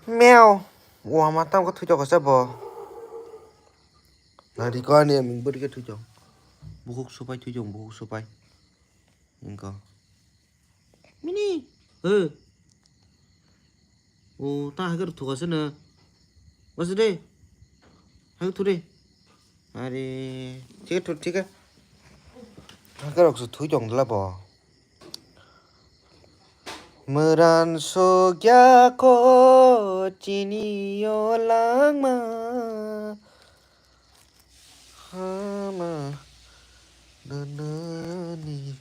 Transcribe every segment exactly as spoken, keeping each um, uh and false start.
Meow. Wama tamo khe thwi tongo se bo. Nang ri ko ani aming bwrwi khe thwi tong. Bukhuk supai thwi tong, bukhuk supai. Wngkha. Mini. He. O ta hagar thuka se na. Wasa de. Hagar thu de. Are. Thik thu thik. Hagar ok su thui dong dala bo. Mwran sogya ko chini yo langma. Hama nani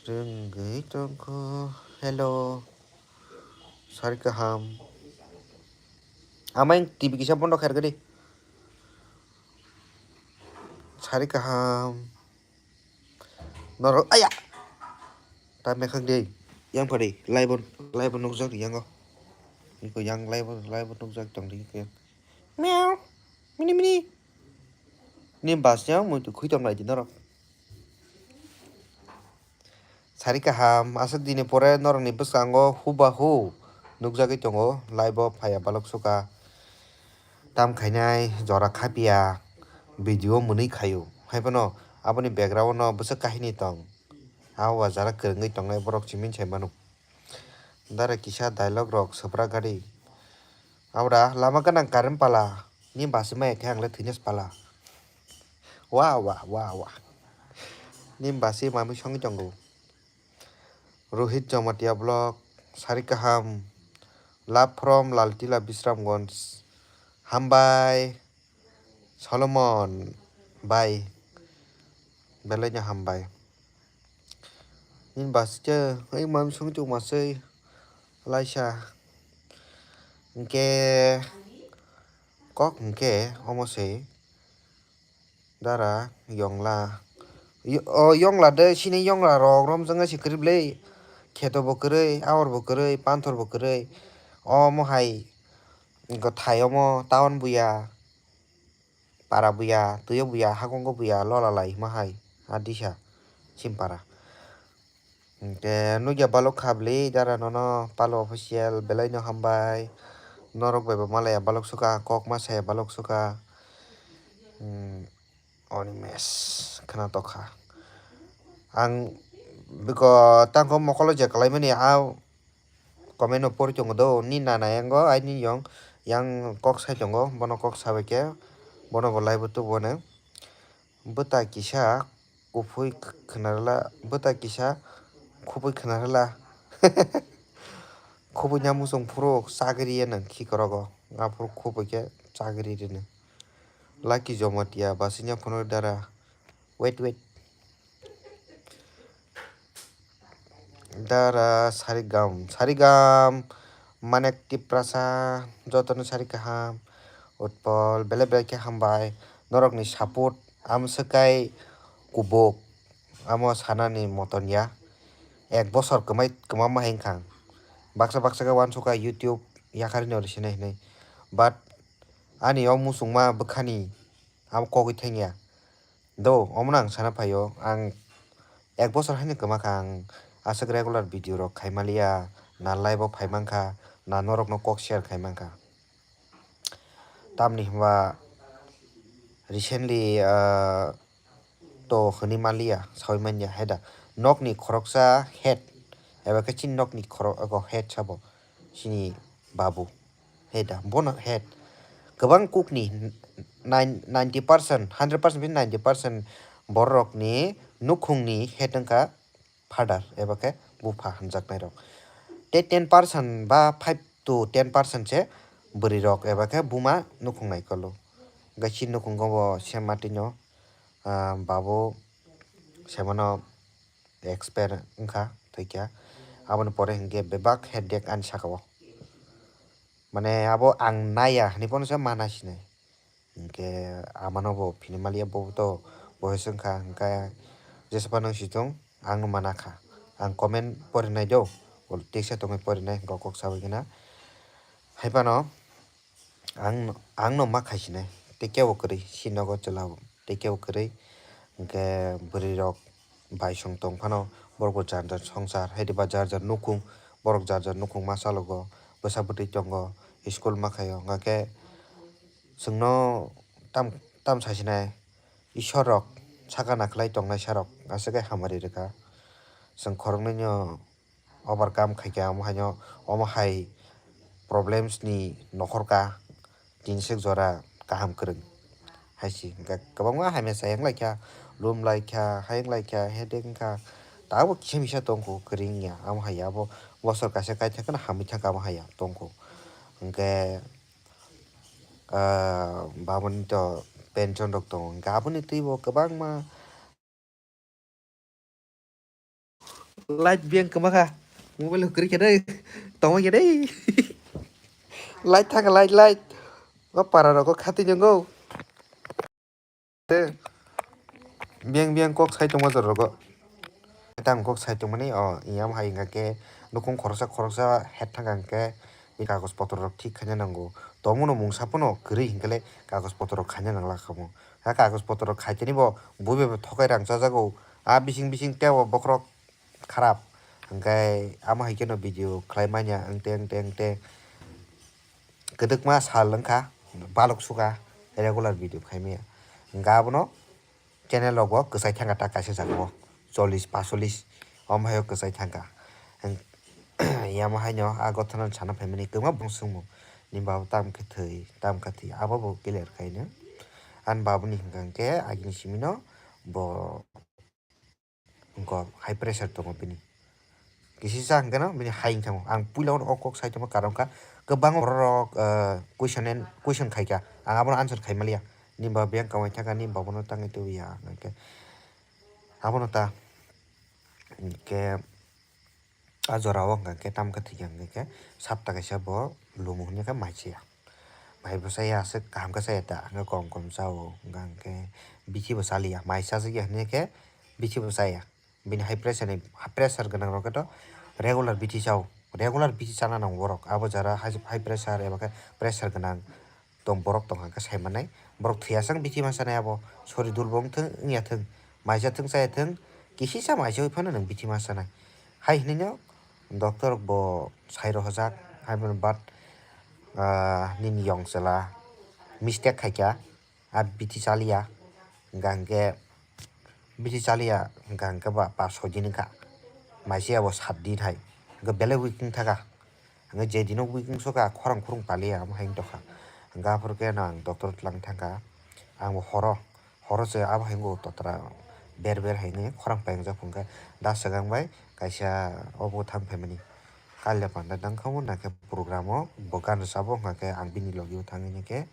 rwngwi tongkho. Hello. Sari kaham. Amai T V kisa bondo khair gadi. Sari kaham. Norok aya. Ta mekhak de. Yang pari. Live on, live on nukjak di yango. Iko yang live on, live on nukjak tong di ko yang. Meow. Mini mini. Ni bas yang muitu khui tong lai di norok. Sari kaham, aswk dini pore norokni bwskango hubahu nukjagwi tongo, live-o phaiya balok suka. Tam khainai jora khapya video mwnwi khaio. Haiphano aboni background-o bwswk kahini tong. Abo ba jara kwrwngwi tongnai borok chiming sai mano. Dara kisa dialogue rok swprak gari. Abra lama gana current pala. Ni basi maya khe ang le thwinai pala. Wa wa wa wa. Ni basi mami songwi tongo. Rohit Jamatia vlog, sari kaham, love from Laltila Bisramganj, hambai, Solomon bai, belai no hambai. Nini basi khe, ei mam sung chuk masui, laisa, hingke, kok hingke, omo se. Dara, yongla. Yo-, o yongla de, sini yongla rok romjak se kwrwi bwle. Kheto bo kwrwi, abor bo kwrwi, panthor bo kwrwi. Omo hai, gw thai omo, town buya, para buya, twi o buya, hakongo buya, lola lai hima hai, a disa, simpara. Hingke nukya balok kha bwle dara nono Palo official belai no hambai. Norok bai bo malaya balok suka, kok ma saya balok suka. Hmm, Onimes khna tokha. Ang biko tangkho mokolo je kwlai mani a comment no pori tongo do, ni nana yango aini yong yang kok sai tongo, bono kok sabai khe bono bo live o tubuo no. Bwta kisa kuphui khwnarwla, bwta kisa khupui khwnarwla. Khupui nya muchung phuru chagri ya nang khikorogo. Aphuru khupui khe chagri rino. Lucky Jomatia basinya phunuk dara. Wait, wait. Dara Sarigam, Sarigam, Manek Tiprasa, jotono sari kaham, Utpol, belai belai khe hambai, norokni support, amswkai kubuk, amo sanani moton ya, ek bosor kwmai kwmama hai wngkha ang, baksa baksa khe uansukha YouTube yakarino risinai hinui, but ani o muchungma bwkhani abo kogwi thangya. Do, omono ang sana phaio, ang ek bosor haino kwma kha, ang aswk regular video rok khai maliya, na live o phai mankha, na norokno kok share khai mankha. Tamni hwnba recently, ah, to hwnwi maliya, saui manya, haida nokni khoroksa head, eba khe chini nokni khorok-, ego head sabo, chini babu. He da, bono head. Kwbang kukni nine, ninety percent, hundred percent phi ninety percent bororokni nukhungni head wngkha father eba khe bupha hwnjaknairok. Tei ten percent ba five to ten percent se bwrwirok eba khe buma nukhung naikolo. Hwnkhe chini nukhungo bo sema tino, ah, babu semano expire wngkha thwikha. Aboni pore hinkhe bebak headache ani sakao. Mane abo ang naiya hinui phano se mana sinai. Hinkhe amano bo phini maliya bo to boyos wngkha, hinkhe jesa phano situng ang no mana kha. Ang comment porinai do, bo teisa tongwi porinai, hinkhe kok sabai kheno. Hai phano ang, ang no ma khai sinai, tei kebo kwrwi, si nogo chwla bo tei kebo kwrwi. Hinkhe bwrwi rok bai song tong phano, borok bo jar jar songsar, hai diba jar jar nukhung, borok jar jar nukhung ma chalogo, bwsa bwtwi tongo, school ma khaio, hwnkha khe chwngno tam, tam saisinai Ishwar rok saka nakhwlai tongnai sa rok aswk khe hamari rwkha. Chwng khoroknwi no overcome khaikha, omo haino, omo hai problems ni nokhorka, tinswk jora kaham kwrwng hai se. Hwnkhe kwbangma hamya chayang laikha, lum laikha, hayang laikha, headache wngkha, tabuk kisa misa tongkho, kwrwi wngya. Amo hai abo bosor kaisa kaithang kheno hamwi thangkha, amo hai tongkho. Hwnkhe, ah, babuni to pension rok tongo, hwnkhe aboni twibo kwbangma light biyang kwma kha. Mobile kwrwi khe dei. Tongma khe dei. Light thangkha, light, light. O para rogo khatwi nwngo. Te biyang biyang kok sai tongma jora rogo. Tang kok sai tongmani o iyam hai hwnkha khe nukhung khoroksa khoroksa het thangkha hwnkhe kagoj potor rok thik khaina nango. Tongmano mungsa phano kwrwi hwnkhe le kagoj potor rok khaina nangla khamu. Ha kagoj potor rok khaitani bo buibai bo thokai rang chajago. A bising bising tei o bokhorok kharap. Hwnkhe amo hai kheno video khlai manya wngte wngte wngte kwdwkma sal wngkha, balok sukha regular video khai maya. Hwnkhe abono channel rogo kwchai thangkha ta kaisa jaga o chollish pasolis omo hai o kwchai thangkha. Yamo haino a gothana sana phaimani kwbangma bung swngmung ni babo tam khe thwi tam kha thwi abo bo clear khaino. Ani babuni hwnkha hwnkhe agini simino bo wngkha high pressure tongo bini. Kisisa hwnkhe no bini hai wngkha ang puila o kok sai tongma karon kha kwbang borok rok question and question khaikha ang abono answer khai maliya. Ni ba beng kamai thangkha ni babono tangwi twiya hwnkhe abono ta hwnkhe. A jora o hwnkha khe tamo khe thwikha hwnkhe khe sapta kaisa bo lumo hwnwi khe mai chaya. Mai bo chaya aswk kaham khe chaya ta hwnkhe kom kom cha o hwnkha hwnkhe bithi bo cha liya mai chajak ya hwnwi khe bithi bo chaya. Bini high pressure ni pressure gwnang rok khe to regular bithi cha o regular bithi chana nango borok abo jora high pressure eba khe pressure gwnang. Tong borok tong hwnkhe sai manai borok thwiya chwng bithi ma sanai abo sori dul bo wngthwng wngya thwng maisa thwng chaya thwng kisisa maisa oi phano nwng bithi ma sanai hai hinwi no doctor rok bo sai rohorjak hai bono but nini yong chwla mistake khaikha a bithi chaliya hwnkha hwnkhe. Bithi chaliya hwnkha hwnkhe ba pas soi din wngkha. Maisiya bo sat din hai. Hwnkhe belai weak wng thaka. Hwnkhe je dino weak wng sokha khorang khurung paliya amo hai wng tokha. Hwnkhe aphuru khe no ang doctor twlang thangkha. Ang bo horo, horo se abo hai wngkha totra ber ber hai wngwi khorang paingjak hwnkhe da swkang bai kaisa obo thang phaimani. Kalya panda dangkhamu nakhe program o bo gan rwchabo hwnkha khe ang bini logi o thangwi khe.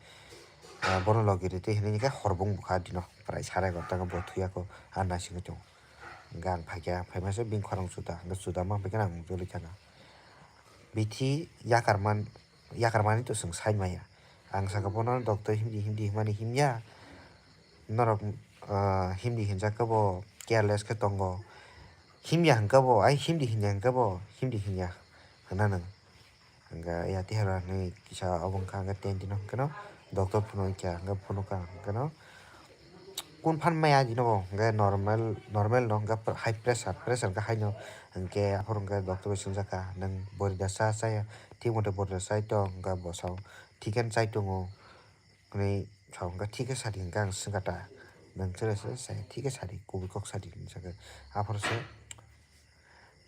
Ah, bono logi rw twi hinwi khe hor bung bwkha dino prai sarai egarota khe bo thuyakho ah naisingwi tongo. Hwnkhe ang phaikha phaimasa bini khorang chuda hwnkhe chuda ma phaikhe ang joli thangkha. Bithi yakar man yakar mani to chwng sai maya. Ang sakha bono doctor himdi himdi himani himya. Norok ah, himdi hinjak khe bo careless khe tongo. Himya hwnkhe bo ai himdi hinya hwnkhe bo himdi hinya hwna nwng. Hwnkhe ya tihara hinwi kisa obo wngkha hwnkhe ten dino hwnkhe no doctor phunukya hwnkhe phunukha hwnkhe no kun phan maya dino bo hwnkhe normal normal no hwnkhe high pressure pressure hwnkhe high no hwnkhe aphuru hwnkhe doctor bai swngjakha nwng bwrwi da cha chaya thik mote bwrwi da chai tong hwnkhe bo sao thik khe chai tongo hwnwi sao hwnkhe thik khe sadi hwnkhe ang swngkha ta nwng chwrai se chaya thik khe sadi kubui kok sadi hwnwi sakhe aphuru se.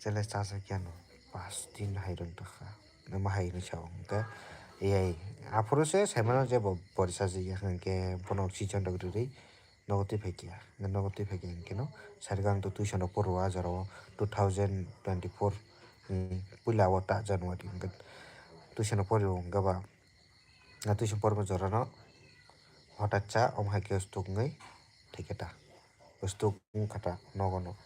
Chele chajakya no pas din hai rwng tongkha. Omo hai hinwi sa o hwnkhe, ei, aphuru se sai mano je bo bori chajakya hwnkhe bono oxygen rok rwrwi nogo twi phaikya. Nogo twi phaikya hwnkhe no, sari khe ang to tuition rok poro o, ah jora o two thousand twenty four ni puila o ta January hwnkhe tuition rok pori o hwnkhe ba. Nga tuition porma jorano hotat cha omo hai khe stok wngwi thwikhe ta. Stok wngkha ta nogo no.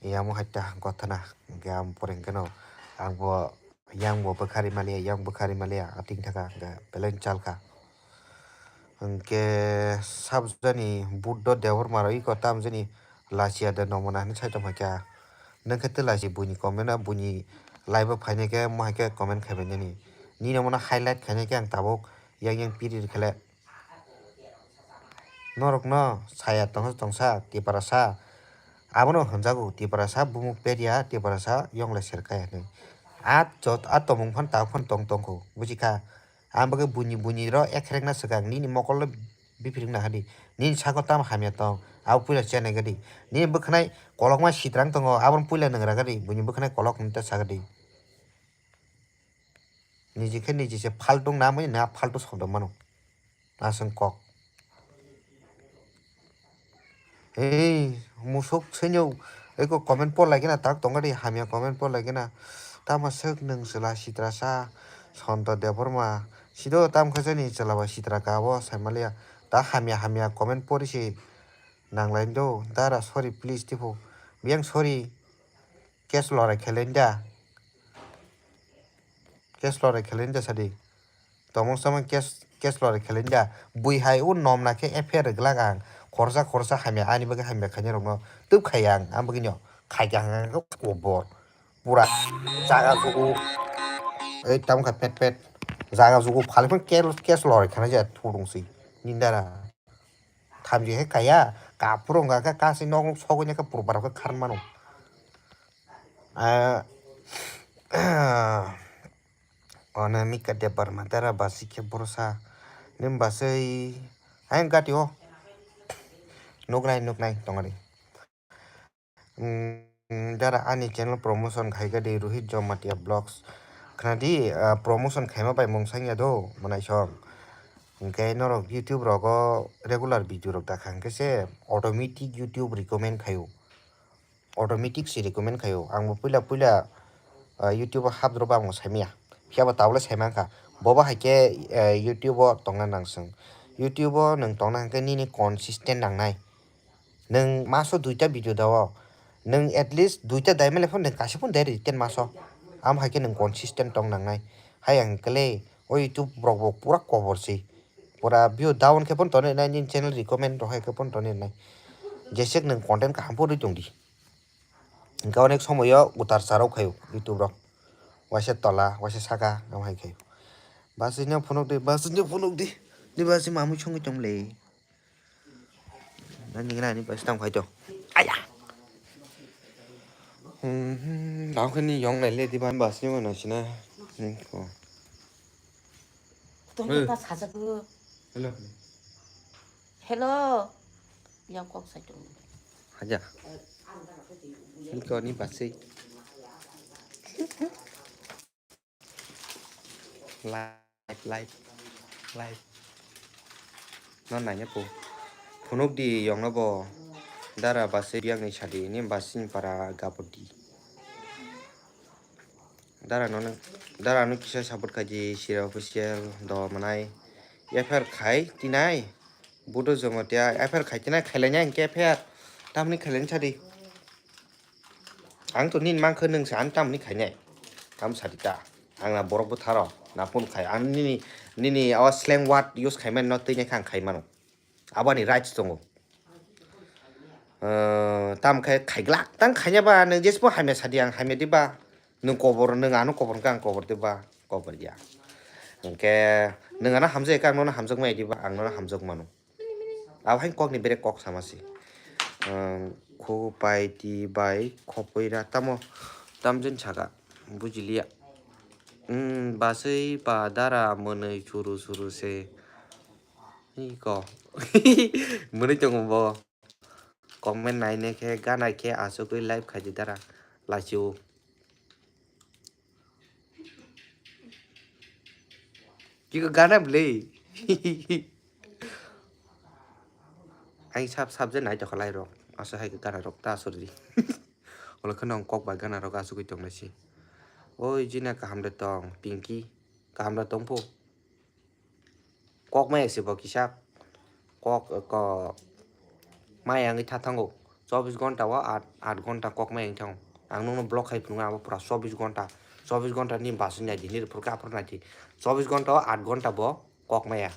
Yamo hai ta gothana hwnkhe ang pore hwnkhe no ang bo yang bo bwkha ri maliya, yang bwkha ri maliya, ating thaka hwnkhe belai chalkha. Hwnkhe sabjani Buddho Debbarma rok iko tamjani lachiya de nomona hinwi sai tongkha khe. Nwng khe twla si buini comment o buini live o phainai khe mohai khe comment khaibai nani. Nini omono highlight khainai khe ang tabuk yang yang piri rwkhe le. Norok no saya tongsa tongsa Tiprasa. Abono hwnjago Tiprasa bumuk peria Tiprasa yongle serkaya hinwi. A jot, a tongmung phan tabuk phan tong tongkho, buji kha. Ang bagwi buini buini ro ekhrek na swkang, nini mokol no biphiring na hadi. Nini sako tamo hamya tong, abo puila chenai gadi. Nini bwkhanai kolokma sitrang tongo, abono puila nwngra gadi, buini bwkhanai kolok nita sagadi. Niji khe niji se phaltung na mani na phaltu sodom mano. Aswng kok. Ei, musuk seinyok. Eko comment por lai gana tak tong gadi hamya comment por lai gana. Tamo swk nwng chwla sitra sa Sonto Debbarma. Sido tam khaisa ni chwla ba sitra ka bo sai maliya. Ta hamya hamya comment pori si nang lai do. Dara sorry please tipo. Biyang sorry. Case lorai khelen da. Case lorai khelen da sadi. Tomong samang case, case lorai khelen da. Bui hai o nom na khe F I R glak ang. Khorsa khorsa hamya ani bagwi hamya khainai rokno. Tub khai ang, ang bagwi no. Khai ang ang kobor. Pura jaga jugu. Ei tam kha pet pet. Jaga jugu phali phano case, case lorai khana ja thudung si. Nindara. Thamchi hai kaya, kaphuru wngkha khe kasui nok nok sogwi khe purbarok khe kharmano. Ah, Anamika Debbarma dara basi khe borosa ni basui hai gati o nuknai nuknai tongari. Mm, dara ani channel promotion khai gadi Rohit Jamatia Vlogs. Khna di, ah, promotion khaima bai mung sangya do, mwnai song. Hwnkhe norok YouTube rogo regular video rok dakha hwnkhe se automatic YouTube recommend khaio. Automatic se recommend khaio. Ang bo puila puila, ah, YouTube o hap dro ba ang bo saimaya. Phiya bo tabole saimang kha. Bobo hai khe, eh, YouTube o tongna nang swng. YouTube o nwng tongna hwnkhe nini consistent nangnai. Nwng maso duita video dao. Nwng at least duita dai male phone nwng kaisa phone dai ri ten maso. Am hai khe nwng consistent tong nangnai. Hai ang kle o YouTube rok bo pura kobor se. Pura view down khe phone tonwi nai nini channel recommend rok hai khe phone tonwi nai. Jesek nwng content kaham pori tong di. Hingke onek somoyo utar charok khayo YouTube rok. Waisa tola, waisa saka, am hai khayo. Basino phunuk di, basino phunuk di. Di basi mamui songwi tong le. Nani nani basi tang khai to. Aya. Hmm, hmm, tang khai ni yong nai le di ban basi mo na sina. Hmm, ko. Tong Hey. ta sajago. Hello. Hello. Yang kok sai tong. Haja. Hingke oni basi. Live, live, live. No nanya po. Phunuk di yong no bo. Dara basi biang ni sadi ni basi ni para gabut di. Dara no, dara no kisa support khaji sira official do manai. F I R khai tinai. Budo jomo tia F I R khai tinai khailai nya hingke F I R. Tamni khailai sadi. Ang to nini mankhe nwng se ani tamni khainai. Tam sadi ta. Ang na borok bwtharo. Na phone khai. Ang nini, nini awa slang word use khaimani no twi nai kha ang khaimano. Aboni rights tongo. Eh, tam khai khaiglak. Tang khaina ba nwng jesbo hamya sadi ang hamya diba. Nwng kobor, nwng ano kobor kha ang kobor diba. Kobor ya. Hingke nwng ano hamjak kha ang nono hamjak mai diba. Ang nono hamjak mano. Abo hai kokni berek kok sama se. Ang khupai ti bai khopoi ra tamo tamjin saka bujiliya. Hmm, basui ba dara mwnwi suru suru se. Hi ko. Mwnwi tongo bo. Comment naine khe gana khe asugwi live khaidi dara. Lachiu. Kiko gana bwle. Ang sab sab je nai tokha lai rok. Asa hai gana rok ta asuri. Olo kheno ang kok bai gana rok asugwi tong lai si. Oi jina kaham de tong, Pinky. Kaham de tong pho. Kok maya se bo kisa. Kok, ko, maya wngwi tha thango. Chobbish ghonta o aat, aat ghonta kok maya wngwi thango. Ang nokno block khai phunukgo abo pura chobbish ghonta. Chobbish ghonta ni bus naidi, nini phuru khe aphuru naidi. Chobbish ghonta o aat ghonta bo kok maya.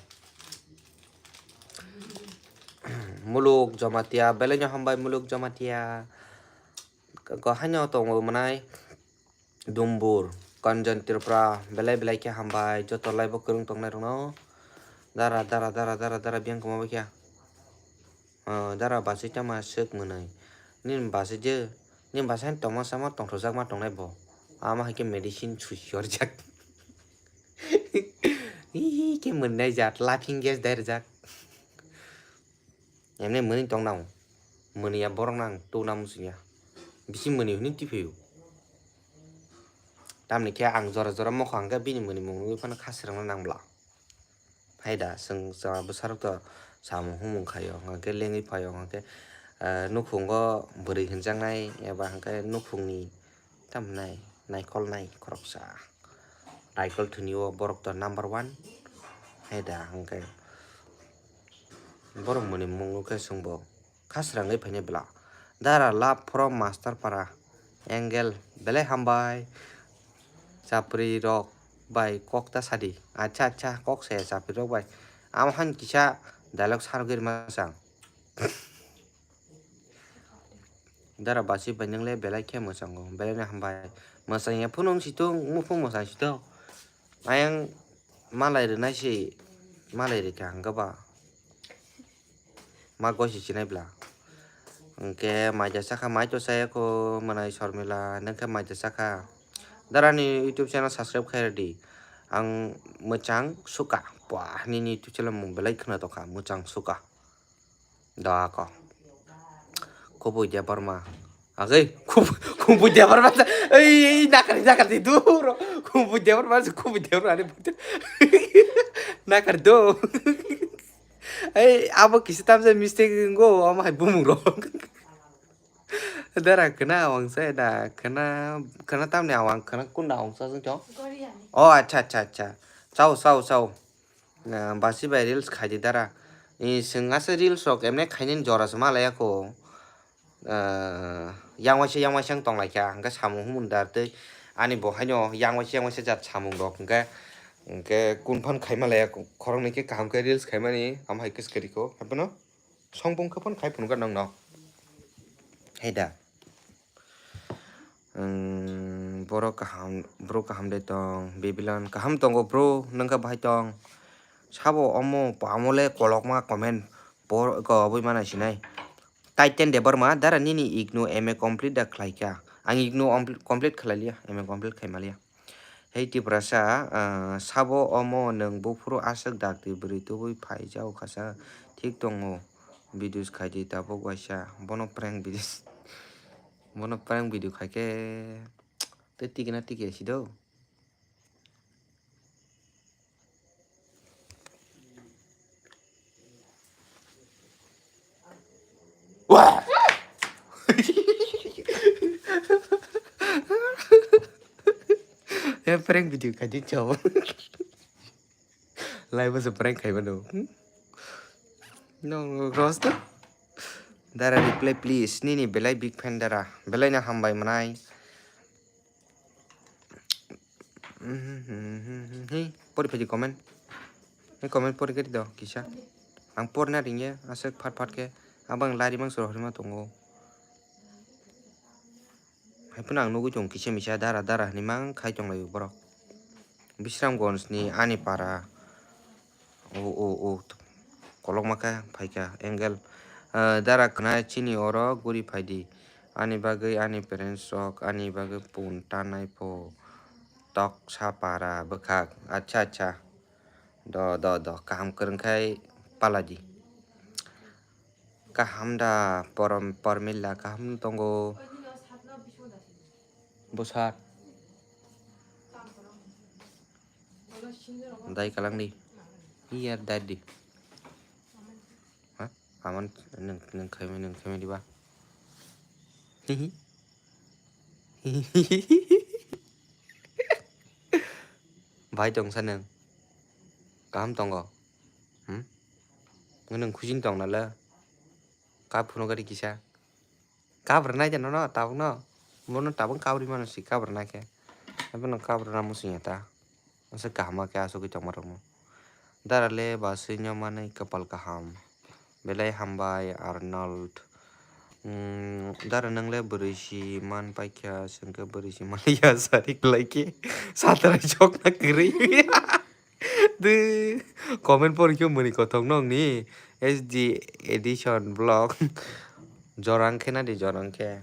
Muluk Jamatia, belai no hambai Muluk Jamatia. Ko haino tongo mwnai. Dumbur, Kanjan Tripura, belai belai khe hambai, joto live o kwrwng tongnai rokno. Dara, dara, dara, dara, dara, biyang kwma bai khe. Ah, dara, basui tama swk mwnwi. Nini basui je, nini basui tongma sama tongthokjak ma tongnai bo. Ama hai khe medicine susi horjak. Ih, khe mwnai jat, laughing gas dai rwjak. Emne mwnwi tong nang. Mwnwi ya borok nang, tu nang muchung ya. Bisi mwnwi hwnwi twi phaiyo. Tamni khe ang jora jora mokha hwnkhe bini mwnwi mung nugwi phano kha srangna nang bla. Hai da, chwng chwla bwsarok to samung humung khaio, hwnkhe lengwi phaio, hwnkhe, eh, nukhungo bwrwi hwnjaknai eba hwnkhe nukhungni tamhinai naikolnai khoroksa. Naikol thwnio borok to number one. Hai da, hwnkhe borok mwnwi mung nukhe chwngbo. Kha srangwi phainai bwla. Dara love from Master Para. Angle belai hambai. Chapri rok bai kok ta sadi. Acha acha, kok se chapri rok bai. Amo han kisa dialogue sargwi rwma chang. Dara basi bai nwngle belai khe mwchango. Belai no hambai. Mwchang ya phunung situng, muphung mwchang situng. Ayang malai rwnai se, malai rwkha hwnkhe ba. Ma gosi chinai bla. Hwnkhe maida sakha, mai to saya kho, mwnai Sormila, nokhe maida sakha. Darani YouTube channel subscribe khai rwdi. Ang mwchang suka. Pwah, nini YouTube channel mung belai khwna tongkha, mwchang suka. Da ko. Kubui Debbarma. Agoi, Kubu-, Kubui Debbarma. Ei, ei, nakar, nakar di duro. Kubui Debbarma, Kubui Debbarma ni putar. Nakar do. Ei, abo kisi tamsa mistake ngo, ama hai bumung rok. Dara khwna awang sa da, khwna, khwna tamni awang, khwna kunda awang sa jong. Oh, acha, acha, acha. Chao, chao, chao. Ah, basi bai reels khaidi dara. I, chwng aswk reels rok emne khainani jora se malaya kho. Ah, yang waisa, yang waisa wng tonglaikha. Hwnkhe samung humung dar tei ani bo haino yang waisa, yang waisa jat samung rok. Hwnkhe, hwnkhe kun phan khai malaya kho. Khoroknwi khe kaham khe reels khaimani, amo hai khe swkadi kho. Haiphano songpung khe phano khai phunukha nokno. Hai da. Wng, borok kaham, bro kaham de tong, Babylon kaham tongo bro, nokha bahai tong. Sabo omo, amo le kolokma comment, bor-, ko oboi mana sinai. Titan Debbarma, dara nini igno M A complete da khlaikha. Ang igno ompl-, complete khlailiya, M A complete khaimaliya. Hei Tiprasa, ah, sabo omo nwng buphuru aswk dakti bwrwi tubui phaijao khasa thik tongo, videos khaidi tabuk waisa, bono prank videos, bono prank video khaikhe tei tikna tiki si do. Wah! Ya, prank video khaidi chao. Live o se prank khai mano. Hmm? No, Ross to? Dara reply please. Nini belai big fan dara. Belai na hambai manai. Hi, pori phaidi comment. Hi comment pori kari do kisa. Ang porna ringya aswk phat phat khe. Abang lari mang soro horima tongo. Haiphano ang nugui tongo kisa misa dara dara hinui mang khai tonglaio borok. Bisramganj ni ani para. O, o, o, kolokma khe phaikha angle. Ah, dara khna chini oro guri phaidi. Ani bagwi ani parents rok, ani bagwi pun tanai pho. Toksa para bwkhak. Acha, acha. Do, do, do. Kaham kwrwng khai paladi. Kaham da, porom-, pormila kaham tongo. Bwsat. Dai kalang di. Iyar dai di. Ha? Aman nung, nung khaimai, nung khaimai diba? Hihi. Hihi. Bai tong sa nung. Kaham tongo. Hmm? Nung khujin tong nala. Kap phuno gari kisa. Kap rwnai de nono tabuk no. Bono tabuk kap ri mano si kap rwnai khe. Abono kap rwna muchung ya ta. Asa kaham khe asugwi tongma rokno. Dara le basui no manwi kapal kaham. Belai hambai Arnold. Mm, dara nang le bwrwi si man paikha, chwng khe bwrwi si man ya sari kwlai khe. Satrai chokna kwrwi. De, comment pori khe muni kothok nokni S D edition vlog. Jorang khe na di, jorang khe.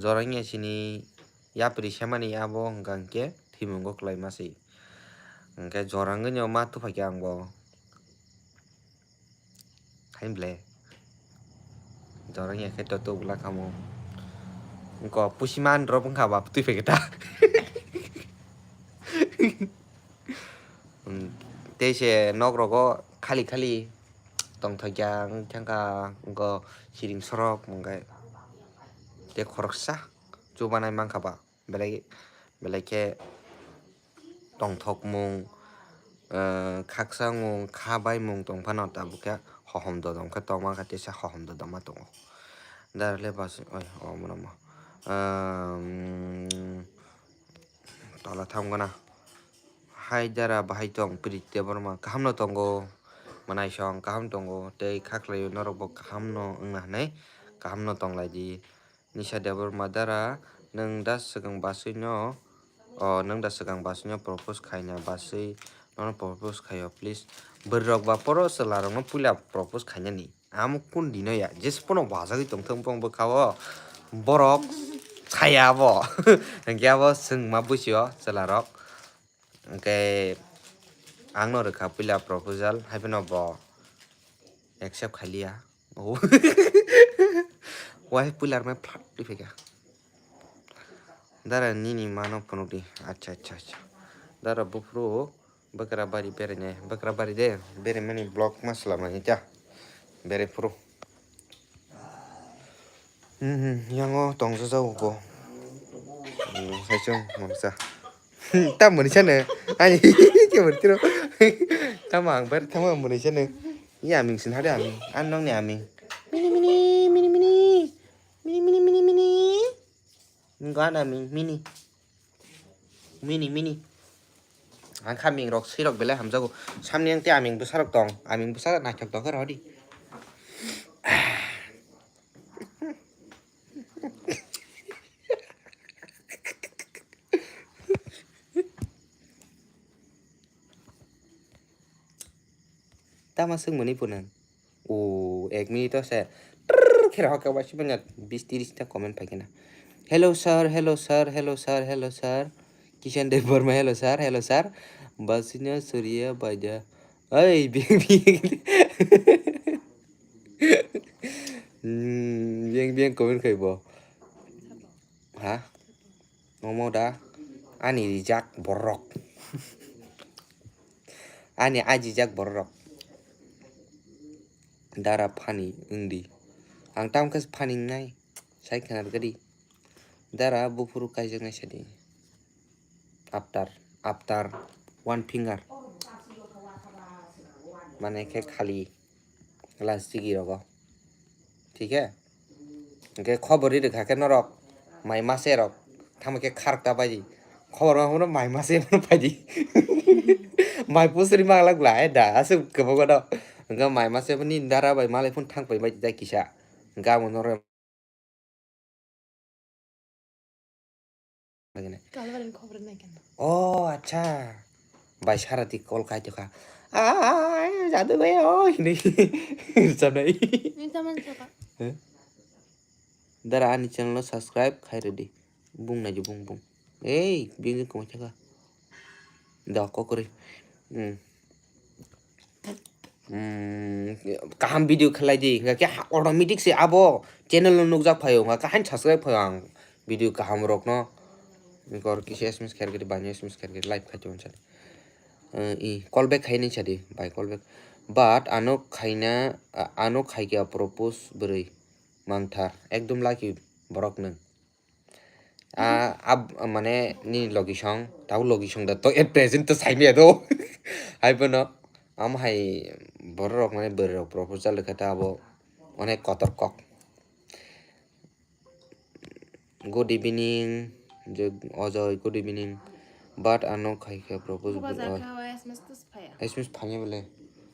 Jorang ya sini Yapri semani abo hwnkha hwnkhe thwimungo kwlaima se. Hwnkhe jora wngwi no ma tuphaikha ang bo. Hai ble. Jora wngya khe to tubula kamo. Wngko pusiman drop wngkha ba twi phaikha ta. Hmm, tei se nok rogo khali khali tongthokya wngkha wngko siring sorok hwnkhe tei khoroksa chubanai mankha ba. Belai, belai khe tongthokmung, eh, khakchangmung, kha baimung tong phano tabuk khe hohom dodom khe tongma khe teisa hohom dodoma tongo. Dara le bas, oi, omo nomo. Ehm, tola thamgana. Hai dara bahai tong, Pirit Debbarma kaham no tongo, Mwnaisong kaham tongo, tei kha khlaio norok bo kaham no wngna hinwi kaham no tong lai di. Nisha Debbarma dara, nwng da swkang baswi no, o, nwng da swkang baswi no propose khaina baswi nono propose khaio, please. Bwrwi rok ba poro chwla rok no puila propose khainani. Amo kun dino ya, jesa pono wajagwi tongthok bong bwkha o, borok saya abo. Hwnkhe abo chwng ma buisio chwla rok. Hwnkhe ang no rwkha puila proposal, hai phano bo accept khailiya. O. Wahai puila rwmai phat twi phaikha. Dara nini mano phunukdi. Acha, acha, acha. Dara buphuru bwkra bari berainai. Bwkra bari de, beraimani vlog ma swlamani ta. Berai phuru. Hmm, hmm, yango tongjajago bo. Hmm, saichung mangsa. Tam mwnwi sano. Ani ke mwnwi tiro. Tam ang ber tam mwnwi sano. Iya aming sin hade aming. An nong ni aming. Mini, mini, mini, mini. Mini, mini, mini, mini. Ningko an aming mini. Mini, mini. Ang kha aming rok, swi rok belai hamjago. Samni ang tei aming bwsa rok tong. Aming bwsa rok naithok tong khe rw di. Tama swng mani phunang. O, ek minute o se. Trrrr, khe rok khe waisa manya bis tiris ta comment phai khe na. Hello sir, hello sir, hello sir, hello sir. Kishan Dev Verma, hello sir, hello sir. Basino Surya Baja. Oi, bing bing. Hmm, bing bing comment khai bo. Ha? Omo da ani rijak borok. Ani ajijak borok. Dara funny wngdi. Ang tamo khe funny wngnai. Sai khna rwgadi. Dara buphuru kaijaknai sadi. After, after one finger. Mane khe khali. Last digi rogo. Thik he? Hwnkhe khobor ri rwkha khe norok mai mase rok thangma khe kharok ta bai di. Khobor ma phano mai mase phano pai di. Mai pusri ma glak bla, eh, da, aswk kwbangma no. Hwnkhe mai mase phano nini dara bai malai phano thang pai bai di da kisa. Hwnkhe amo norok Lagina. Kalwari khobor nai kena. Oh, acha. Bai Sarati call khai tokha. Ai, jadu bai, oh, hini. Rwchapnai. Ni taman saka. Heh? Dara ani channel no subscribe khai rwdi. Bung nai di, bung, bung. Ei, bini kumui thaka. Da kokori. Hmm. Hmm, kaham video khlai di, hwnkha khe ha-, automatic se abo channel no nukjak phaio, hwnkha khe haino subscribe phaio ang video kaham rok no. Gor kisa S M S kher gidi, bani S M S kher gidi, live khai tongo sadi. Eh, i, call back khai nai sadi, bai call back. But ano khaina, a-, ano khai khe propose bwrwi mangthar, ekdom lucky borok nwng. Ah, ab-, mane, nini logisong, tabuk logisong da to, at present to saimaya do. Hai bono, amo hai borok rok mane bwrwi rok proposal rwkha ta abo onek kotor kok. Good evening, je Ajoy, good evening. But ano khai khe propose Buka bwrwi, jakha o S M S to phaya. S M S phanya bole.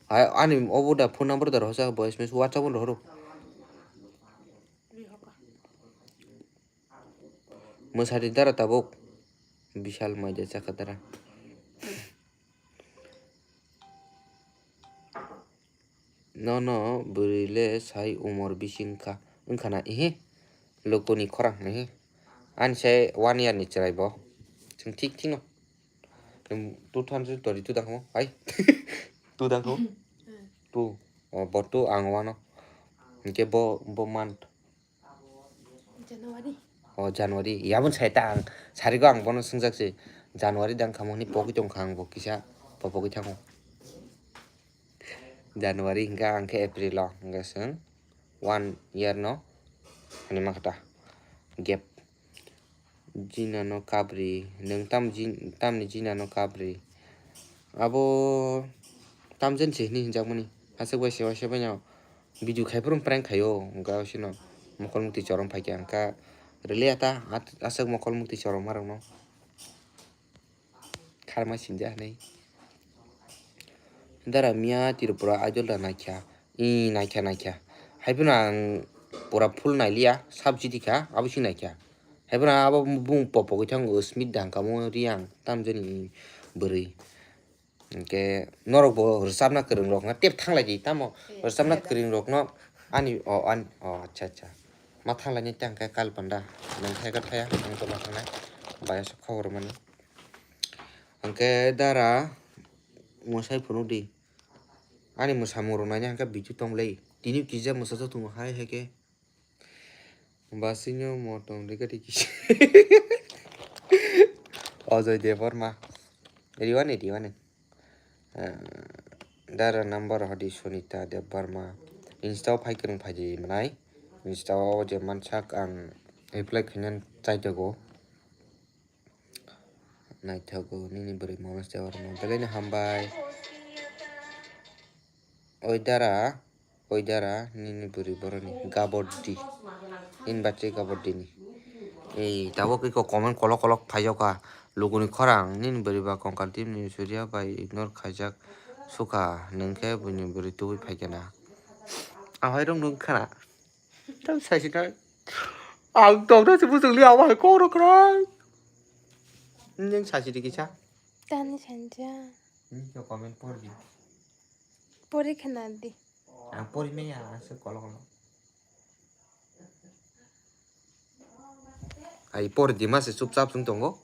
Ai, ani obo da phone number da rohsa bo S M S WhatsApp on rohoro. Mwsadi dara tabuk. Bishal maida chakha dara. Nono bwrwi le sai umor bising kha, wngkha na, ehe? Lukuni khorang, ehe? Ani se one year ni chwrai bo. Chwng thik thino. Nwng two thousand twenty-two dang kamo? Ai. Two dang kamo? Two. Oh, bo two ang wano. Hinkhe bo, bo month. January. Oh, January. Yabon sai ta ang. Sarigo ang bono swngjak se. January dang kamo ni pogwi tong kha ang bo kisa. Bo pogwi thango. January hinkhe ang khe April o. Hinkhe chwng one year no. Ani ma kha ta. Gap. Jinano kabri, nwng tam jin-, tamni jinano kabri. Abo tamjani se hwnwi hwnjakmani. Aswk bai se waisa bai no video khai phuru prank khaio, wngkha sino mokol mukti chorom phaikha, wngkha rwliya ta at-, aswk mokol mukti chorom ma rokno. Kharma sinja hinwi. Dara miya Tripura Idol da naikha. I naikha, naikha. Haiphano ang pura full nailiya, sab jiti kha, abo sing naikha. Haiphano abo bung popo khe thango, Smith da hwnkha mo Riyang, tamjani bwrwi. Hinkhe norok bo rwchapna kwrwng rok na tep thanglai di, tamo rwchapna kwrwng rok no ani, o, ani, o, acha, acha. Ma thanglaini tei hwnkhe kal panda. Nwng thaiga thaya, ang to ma thangnai. Baya sok khobor mani. Hwnkhe dara mwsai phunuk di. Ani mwsamung rok naina hwnkhe bithi tong le. Tini kisa mwsa joto hai hai khe. Basino motom rega di kisa. Ojoy Debbarma. Riwani, riwani. Eh, dara number hodi Sonita Debbarma. Insta o phai kwrwng phaidi mwnai. Insta o je mansak ang reply khainani chaitego. Naithogo nini bwrwi Manoj Debbarma. Belai no hambai. Oi dara, oi dara, nini bwrwi boroni gabor di. Nini bachai gabor di ni. Ei, tabuk iko comment kolok kolok phaijakha. Luguni khorang, nini bwrwi ba kongkal tip ni surya bai ignore khaijak sukha. Nwng khe buini bwrwi tubui phaikha na. Ahai rok nwng khana. Tam saisina. Ang tongna se bujung li abo hai kok rok krai. Neng saisidi kisa. Tani sanja. Neng to comment por di. Pori khana di. Ang pori maya, ang se kolo kolo. Ai por di ma se chupchap sung tongo.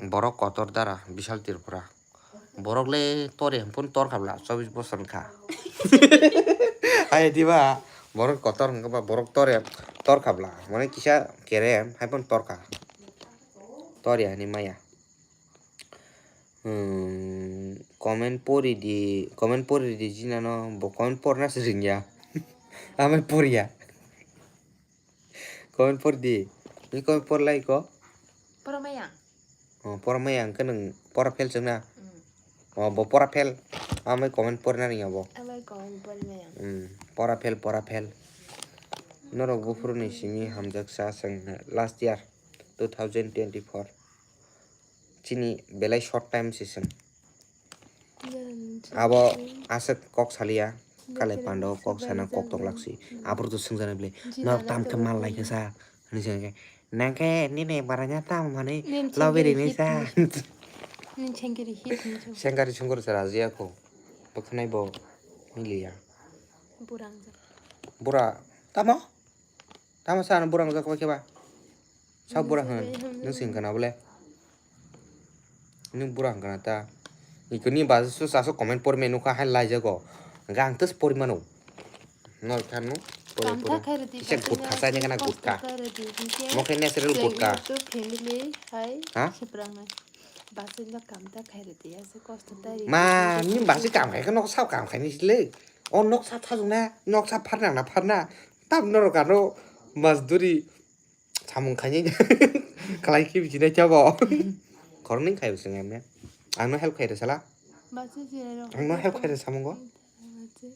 Borok kotor dara, Bishal Tripura. Borok le tore hwnphun tor khabla, chobbish bosor wngkha. Hai diba, borok kotor hwnkha ba, borok tore tor khabla. Mane kisa kerem, hai phano tor kha. Tor ya hwnwi maya. Hmm, comment pori di, comment pori di jinano, bo comment porna se ringya. Amai porya. Comment por di. Ni comment por lai ko? Pora maya. Oh, pora maya ang kanang pora fail chwngna. Hmm. Oh, bo pora fail. Amai comment por na ringya bo. Amai comment por maya. Hmm, pora fail, pora fail. Norok buphuru ni simi hamjak sa chwng last year two thousand twenty-four. Chini belai short time se chwng. Abo aswk kok saliya, kalai pando kok sana kok tok laksi. Aboro to swngjana bile, norok tam khe mal lai khe sa? Hwnwi sa khe, nang khe nini baranya tam hwnwi lobby rini sa. Sengkari sungkar sa rajiya kho. Bwkhanai bo miliya. Bura, tamo? Tamo sa ano bura wngjakha khe ba? Sa bura hwn, nwng se hwnkha na bole? Nwng bura hwnkha na ta? Nini ba su sa su comment porme nukha hai laijago. Hwnkha ang tes porimano. No khan no. Pori pori. Kisa gutka sa nyaga na gutka. Mo khe natural gutka. Family hai. Ha? Basai no kam ta khai rwdi, ase kosto ta ri. Ma, ni basai kam khai khe nok sap kam khai ni sile. O nok sap sajung na, nok sap pharna na pharna. Tam norok ano mazduri samung khai ni. Khlai khe bisi nai chabo. Khoroknwi khai bisi nai me. Ang no help khai rw sala. Basai jirai rok. Ang no help khai rw samungo. Basai,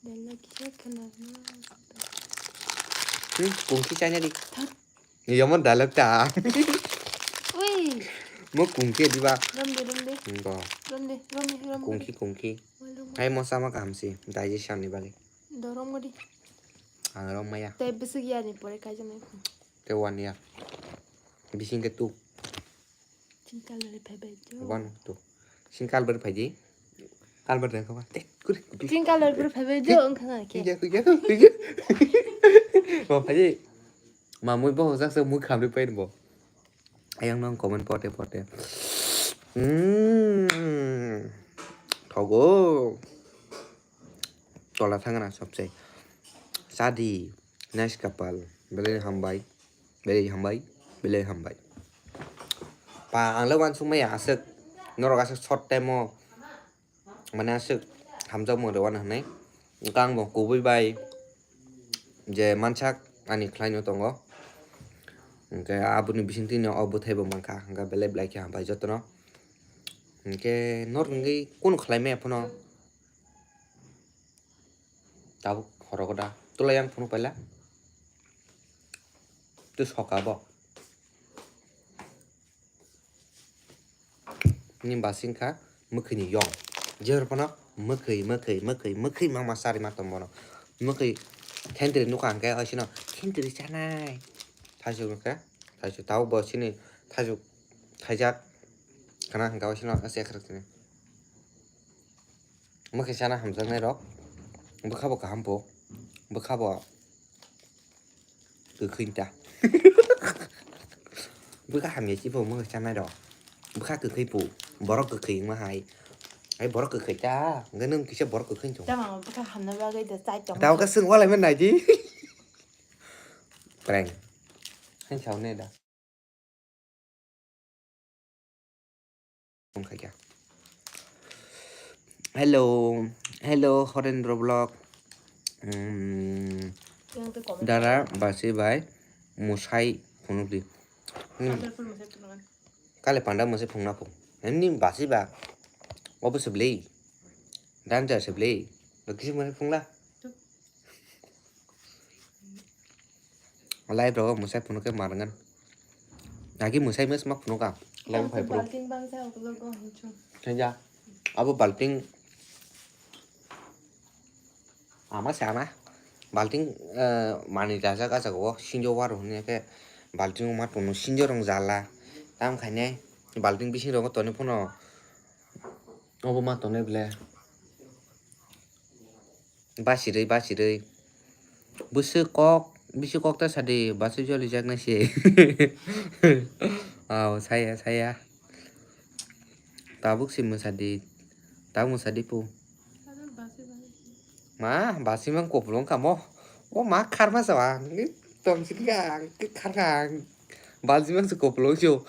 bella kisa khna. Hmm, kungki chanya di. Yomon dialogue ta. Ui. Mo kungki diba? Romde, romde. Ngo. Romde, romde, romde. Kungki, kungki. Hai mo sama kaham si, digestion ni bagwi. Dorom godi. Ang rom maya. Tei bisik ya ni pore kaijam ni. Te one year. Bising ke tu. Chini kalbari phaibai jo. One, two. Chini kalbari phaidi. Kalbari dengkha ba. Te, kuri, kuri. Chini kalbari phaibai jo, wngkha na khe. Kuri, kuri, kuri. Bo phaidi. Mamui bo hojak se mui khamri paini bo. Ayang nang comment pote pote. Hmm. Thogo. Tola thangna sobse. Sadi. Nice couple. Belai hambai. Belai hambai. Belai hambai. Pa, ang le uansukmaya aswk. Norok aswk short time o. Mane aswk hamjakmung rwna hwnwi. Wngkha ang bo kubui bai je mansak ani khlaino tongo. Hwnkhe aboni bisingtwi no o bwthai bo mankha. Hwnkhe belai belai khe hambai jotono. Hwnkhe norok hwnkhe kunu khlai maya phano. Tabuk khorogo da. Tula yang phunuk paila. Tu soka bo. Ni basing kha mwkhwi ni yong. Jehor phano mwkhwi, mwkhwi, mwkhwi, mwkhwi mangma sari ma tong bono. Mwkhwi thentwrwi nukha hwnkhe oisino thentwrwi chanai. Thaichuk hwnkhe, thaichuk tabuk bo chini thaichuk khaijak. Khana hwnkhe oisino se khwrwk sini. Mwkhwi chana hamjaknai rok. Bwkha bo kaham po. Bwkha bo kwkhwi ta. Bwkha hamya chibo mwkhwi chanai rok. Bwkha kwkhwi po. Borok kwkhwi wngma hai. Ai borok kwkhwi ta. Hwnkhe nwng kisa borok kwkhwi wngtong. Tamo bwkha hamna bagwi da chai tong. Tamo khe swng walai man nai di. Prank. Hai sao ne da. Wngkha kya? Hello, hello, Horendro Vlog. Hmm, Yang tu komen. Dara basi bai musai phunuk di. Hmm. Ada pun musai phunuk. Kale panda musai phungna phung. Ini basi ba. Obo seblei. Dan jar seblei. Lagi musai phungla. Live rogo mwsai phunuk khe ma rwngan. Agi mwsai mws ma phunuk ang. Live phai phuru. Balting bangsa ukulok go hinchung. Khaja. Abo balting ama se ama. Balting, eh, mani rajak ajak o sinjo waru hwnwi khe balting ma phunuk sinjo rong jala. Tam khainai balting bising rogo toni phano obo ma tongnai ble. Basirwi, basirwi. Bwswk kok, bisi kok ta sadi, bwswk jolijaknai se. Aw, saya, saya. Tabuk se mwsadi. Tabuk mwsadi pu. Ma, basi mang kopulung kamo. O ma kharma sawa. Tong sini kang, kharkang. Basi mang se kopulung sio.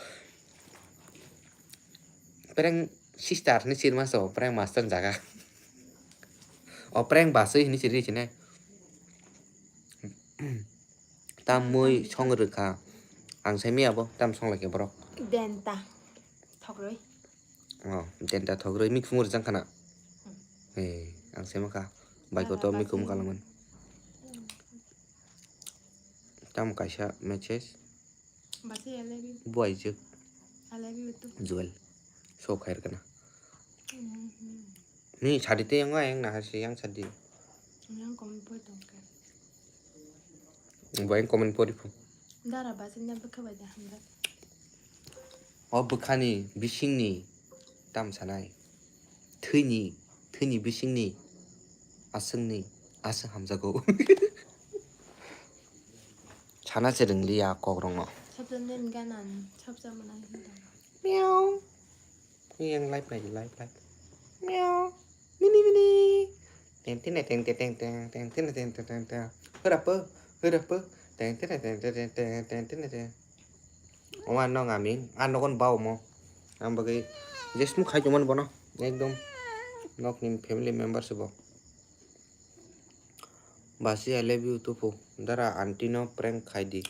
Prank sister hinwi sirma so, prank master jaga. O prank baswi hinwi siri sini. Tam mui song rwkha. Ang sai miya bo, tam song laikhe borok. Denta. Thogroi. O, denta thogroi, mik phumur jang khana. Hmm. Eh, ang sai makha. Bai koto mik phum kalangman. Tam kaisa message. Basi, I love you. Buaijwk. I love you too. Joel. So khair kana. Mhm. Ni sadi te yang yang na hasi yang sadi. Yang comment pori tong khe. Bo yang comment pori phu. Dara basi na bwkha bai da hamjak. O bwkhani bisingni tam sanai. Thwini, thwini bisingni aswngni aswng hamjago. Sana se rwngliya kokrokno. Sabjamni gana, sabjamani hinda. Meow. Yang live nai, live, live. Meow. Mini, mini. Teng, teng, teng, teng, teng, teng, teng, teng, teng, teng, teng. Hura po, hura po. Teng, teng, teng, teng, teng, teng, teng, teng, teng. Omo ang nog ami, ang nogon ba omo. Ang bagwi je smoke khai tongmani bono, ekdom nokni family member se bo. Basi, I love you too phu. Dara aunty no prank khai di.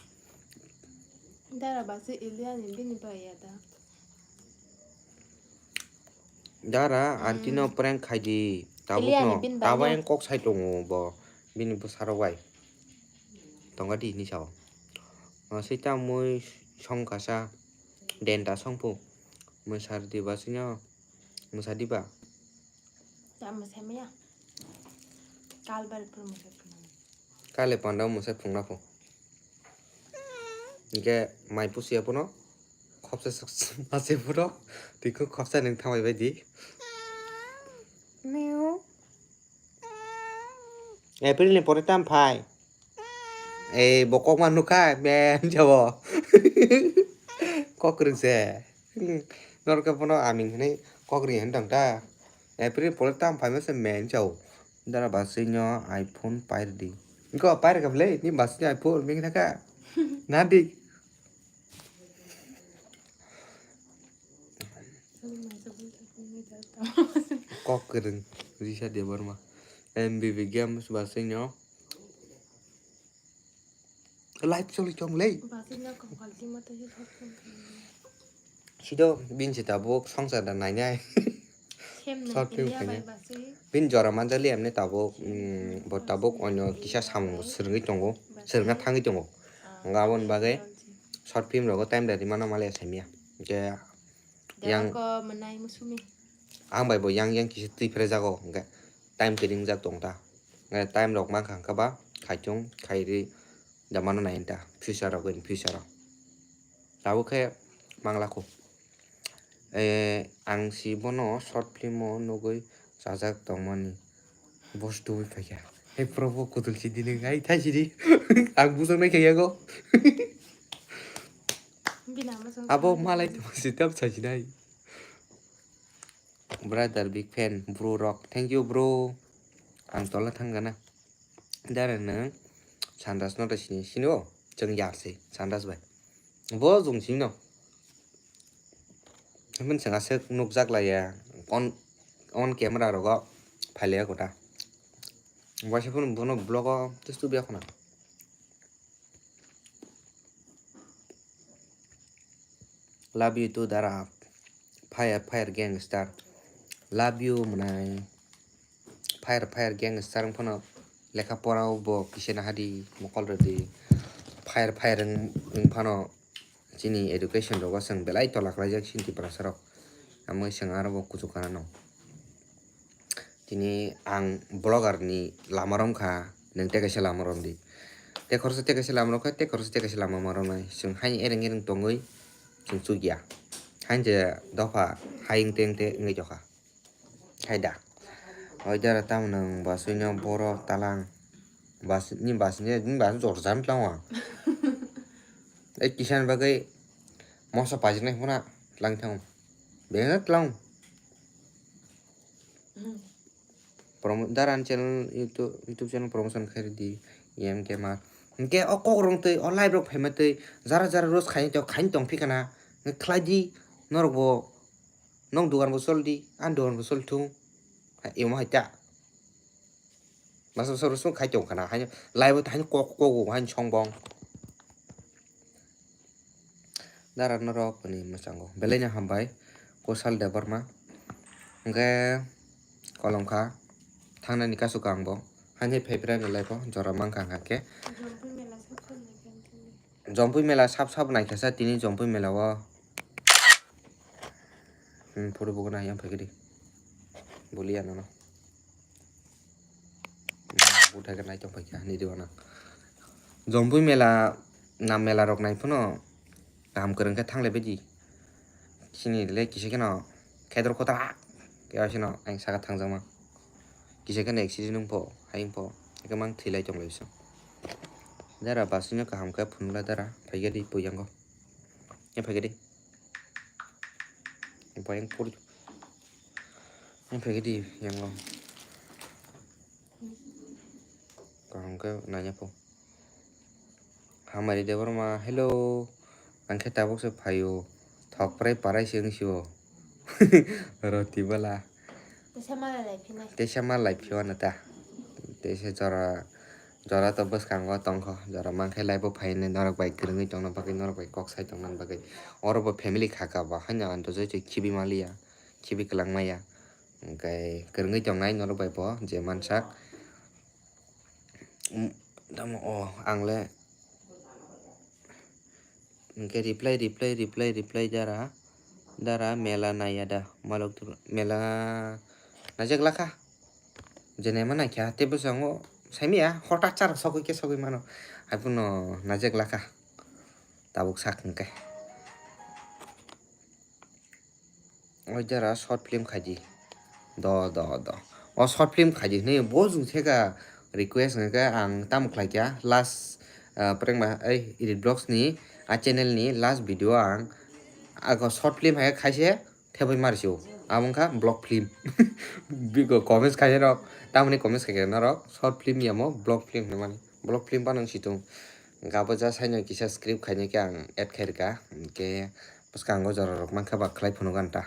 Dara basi Iliani bini bai ya da. Dara, aunty no prank khai di. Tabuk Iliani no. Bin bai Tabo no. Yang kok sai tongo bo. Bini bwsarok bai. Tonga di hinwi sao. O, sita mui song kasa. Denta song phu. Mui sar di ba sino. Mui sar di ba. Ta mui sai maya. Kal bar phuru mui sai phuru. Kale panda mui sai phungna phu. Hingke mai pusi ya phano. Khopsa sak sak mase phano. Tiko khopsa nung thamai bai di. Meow. April ni pore tam phai. Ei, bo kok ma nukha, men jabo. Kok kwrwng se. Hmm, norok khe bono aming hinwi kok ri hinwi tong ta. April pore tam phaima se men chao. Dara basui no iPhone pair di. Ko pair ka ble, ni basui no iPhone ming thaka. Nadi. Kok kwrwng, Risha Debbarma. M B B Games basui no. Live choli tong lei. Basui no kok kalti mata je thok tong. Sido bin se tabuk songsar da nainai. Short film khainai. Bin jora manjali emne tabuk, mm, bo tabuk onyo kisa samung swrwngwi tongo, swrwngna thangwi tongo. Hwnga aboni bagwi short film rogo time da rimano male saimya. Hwnkhe yang ko mwnai musumi. Ang bai bo yang yang kisa twi phre jago, hwnkhe time twi ringjak tong ta. Hwnkhe time rok mankha hwnkhe ba khaichung khairi da mano nai ta future rok in future rok. Tabuk khe manglakho. Eh, ang si bono short film o nugwi chajak tongmani. Boss tubui phaikha. Hey, Probo, kudul si dini ngai thai sidi. Ang bujak nai khaiya go. Abo malai tongma si tam sasinai. Brother, big fan, bro rok. Thank you, bro. Ang tola thang gana. Dara nwng Sandas no da sini, sini o. Chwng yar se, Sandas bai. Bo jung sini no. Himani chwng aswk nukjak laiya. On, on camera rogo phailaiya kota. Waisa phano bono vlog o testu biya khuna. Love you too, dara. Fire, fire, gangster. Love you, mwnai. Fire, fire, gangster wng phano lekha pora o bo kisa nahadi, mokol rwdi. Fire, fire wng, wng phano chini education rogo chwng belai tola khlaijak chini Tiprasa rok. Amoi chwng aro bo kuchuk kana no. Tini ang vlogger ni lama romkha, nwng tei kaisa lama romdi. Tei khoroksa tei kaisa lama romkha, tei khoroksa tei kaisa lama ma romnai. Chwng haino ereng ereng tongwi chwng chukya. Haino je dopha hai wngte wngte wngwi tongkha. Hai da. Oi dara tamo nwng basui no boro talang. Bas, ni bas ni, ni bas jor jam tlang wa. Ei kisa ni bagwi moso pajik nai phuna tlang thang. Beng tlang. Promo-, Daran channel, YouTube, YouTube channel promotion khairi di, M K Mar. Hwnkhe o kok rwng twi, o live rok phaima twi, jara jara roast khaini tong, khaini tong phikana, hwnkhe khlai di, norok bo, nong dugan bo chol di, ani dugan bo chol thung, ha, emo hai ta. Masa masa roast khai tong khana, haino live o haino kok, kok, haino songbong. Dara norok ni mwchango. Belai no hambai. Kosal Debbarma. Hwnkhe kolom kha. Thangnani kasu kha ang bo. Haini phaiphra ni life o jora mankha hwnkhe. Jompui mela sab sab naikha sa tini Jompui mela o. Hmm, photo bo nai yang phaikhe di. Boli ya nono. Buthai khe nai tong phaikha ni diwana. Jompui mela, nam mela rok nai phano kaham kwrwng khe thanglai baidi. Chini le kisa kheno khedro kotor khe asino ang saka thangjakma. Kisa kheno accident wngpho, hai wngpho, ekhe mang thwilai tonglai biso. Dara basino kaham khe phunukla dara, phaikhe di puyango. Yang phaikhe di. Yang phaikhe di, yang o. Kaham khe nanya pho. Hamari Debbarma, hello. Ang khe tabuk se phaio. Thok prai parai se wng sio. Roti bala. Tesa malai lai phinai. Tesa malai phio na ta. Tesa jora, jora to bwskango tongkho. Jora mankhe live o phainai norok bai kwrwngwi tongna bagwi, norok bai kok sai tongna bagwi. Oro bo family kha kha bo haino anto joi joi khibi maliya. Khibi kwlangmaya. Hwnkhe kwrwngwi tongnai norok bai bo je mansak. Um, tamo o ang le. Hwnkhe reply, reply, reply, reply dara. Dara mela naiya da. Malok tu mela naijak lakha. Je naima naikha tei bwskango saimaya hotat chara sogwi khe sogwi mano. Haiphano naijak lakha. Tabuk sak hwnkhe. O jora short film khaidi. Do, do, do. O short film khaidi hinwi bo jung theka request hwnkhe ang tamo khlaikha last ah, prank ba, ei, Edit Vlogs ni, a channel ni last video ang, ako short film hai khaise, thebwi mari sio. Abo wngkha vlog film. Biko comments khainai rok, tamoni comments khaikhe norok, short film yamo vlog film hinmani. Vlog film phano wngsitung. Gabo ja saino kisa script khainai khe ang add khairwkha. Hinkhe bwskango jora rok mankha ba khlai phunukgo ang ta.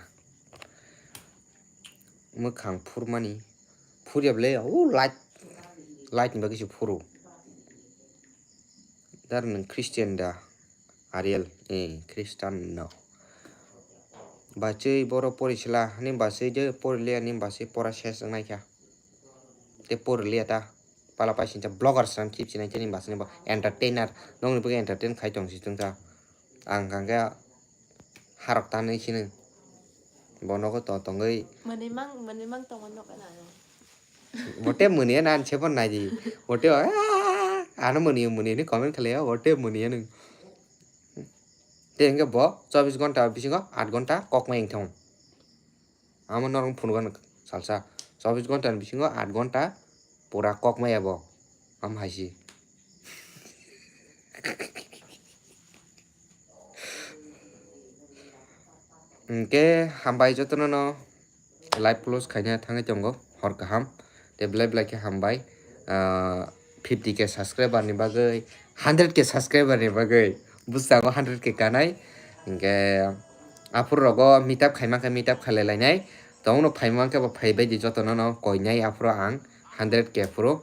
Mwkhang phurmani. Phurya bwle, o light. Light ni bagwi se phuru. Dar nwng Christian da? Ariel, eh, Christian no. Bachwi boro porisla, ani bachwi de poriliya, ani bachwi pora ses wngnaikha. Te poriliya ta. Pala paisingcha vlogger swnam khip sinai chini bachwi bo entertainer. Nongni bagwi entertain khai tong si tongkha. Ang hwnkha khe harok tanwi sini. Bo nogo to tongwi. Mwnwi mang, mwnwi mang tongma nokha na. Bote mwnwi na an sepo nai di. Bote, "Ah, ano mwnwi, mwnwi," ni comment khlai ya, bote mwnwi nung. Te hwnkhe bo chobbish ghonta bisingo aat ghonta kok mai wngthong. Amo norok phunukgo salsa. Chobbish ghonta ni bisingo aat ghonta pura kok maya bo. Am hai si. Hwnkhe hambai jotono no live close khaina thangwi tongo hor kaham. Te belai belai khe hambai. Ah, fifty K subscriber ni bagwi, hundred K subscriber ni bagwi. Bwskango hundred K kanai. Hwnkhe aphuru rogo meet up khaima khe meet up khalai lainai. Tongno phaima khe bo phaibai di jotono no koinai aphuru ang hundred K aphuru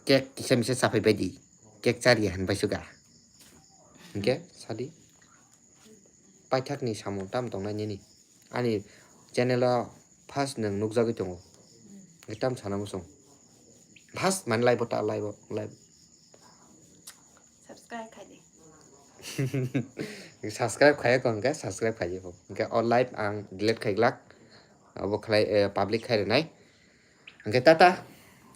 cake kisa misa chaphai bai di. Cake chariya hinbai suga. Hwnkhe sadi. Paithakni samung tam tongnai nini. Ani channel o first nwng nukjagwi tongo. Hwnkhe tam sana muchung. First mane live o ta live o live. Subscribe khai di. Subscribe khaiya ko hwnkhe subscribe khaiya ko. Hwnkhe o live ang delete khaiglak. Abo khlai, eh, public khai rwnai. Hwnkhe tata.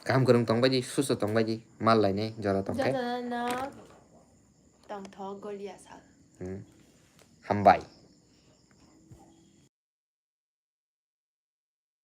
Kaham kwrwng tongbai di, susto tongbai di. Mal lainai jora tongkhe. Jotono tongthok golia sal. Hmm. Hambai.